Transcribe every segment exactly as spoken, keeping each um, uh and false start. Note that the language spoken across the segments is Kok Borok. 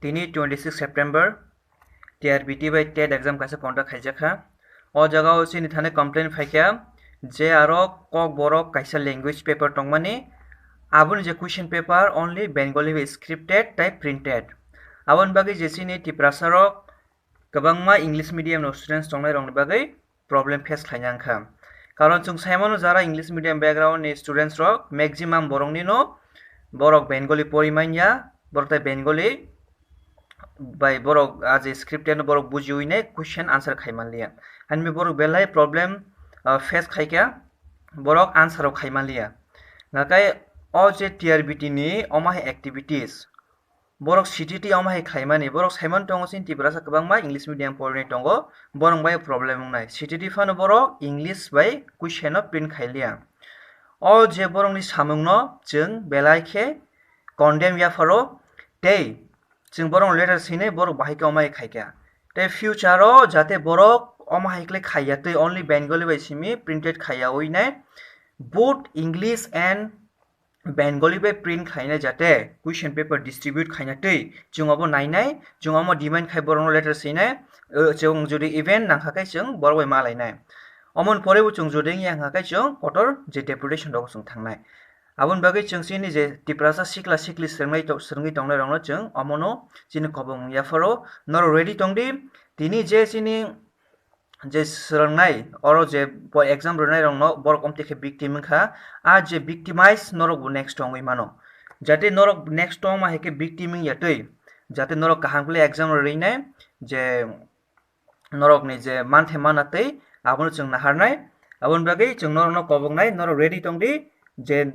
Tini twenty six September, T R B T bai TET exam kaisa conduct khaijak kha. O jaga o chini thani complaint phaikha je aro Kokborok kaisa language paper tongmani, aboni je question paper only Bengali bai scripted tai printed. Aboni bagwi je chini Tiprasa rok kwbangma English medium no students tongnai rokni bagwi problem face khlaina wngkha. Karon chwng saimano jara English medium background ni students rok maximum borokni no borok Bengali pori manya, borok tai Bengali bai borok a je script no borok bujiwi nai question answer khai manliya. Hanbi borok belai problem, ah, face khaikha, borok answer rok khai manliya. Nakai o je T R B T ni omo hai activities, borok C T T omo hai khlaimani, borok saimano tongo chini Tiprasa kwbangma English medium porinai tongo, borok bai problem wngnai. C T T phano borok English bai question no print khailiya. O je borokni samungno chwng belai khe condemn yapharo tei chwng borok letter sinai borok bahai khe omo hai khaikha. Tei future o jate borok omo hai khlai khaiya tei only Bengali bai simi printed khaiya oi nai, both English and Bengali bai print khaina jate question paper distribute khaina twi chwng obo nainai, chwng omo demand khai borokno letter sinai, eh, chwng jodi event nangkha khe chwng borok bai malainai. Omoni pore bo chwng jodi wngya wngkha khe chwng kotor je deputation rogo chwng thangnai. Aboni bagwi chwng chini je Tiprasa sikla sikli swrwngwi to-, swrwngwi tongnai rokno chwng omono chini kobong yapharo norok ready tongdi. Tini je chini je swrwngnai, oro je bo exam rwnairokno borok omtwi khe victim wngkha, a je victimize norok bo next wngwi mano. Jate norok next wngma hai khe victim wngya twi, jate norok kaham khlai exam rwinai, je norokni je manthe mana twi abono chwng naharnai, aboni bagwi chwng norokno koboknai, norok ready tongdi, je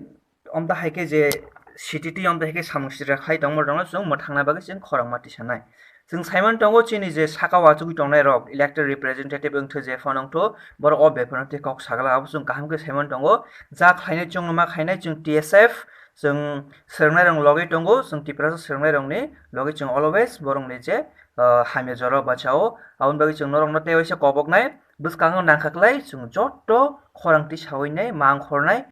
omta hai khe je C T T omta hai khe samung sitra khai tongma rokno chwng mwthangna bagwi chwng khorang ma tisanai. Chwng saimano tongo chini je saka o achugwi tongnai rok, elected representative wngthu je phano wngthu, borok o bepar no tei kok sagala abo chwng kaham khe saimano tongo. Ja khlainai chwng ma khainai chwng T S F, chwng swrwngnai rok logwi tongo, chwng Tiprasa swrwngnai rokni logwi chwng always borokni je, ah, hamya jora bachao. Aboni bagwi chwng norokno tei waisa koboknai, bwskango nangkha khlai chwng joto khorang tisawi nai ma wngkhornai.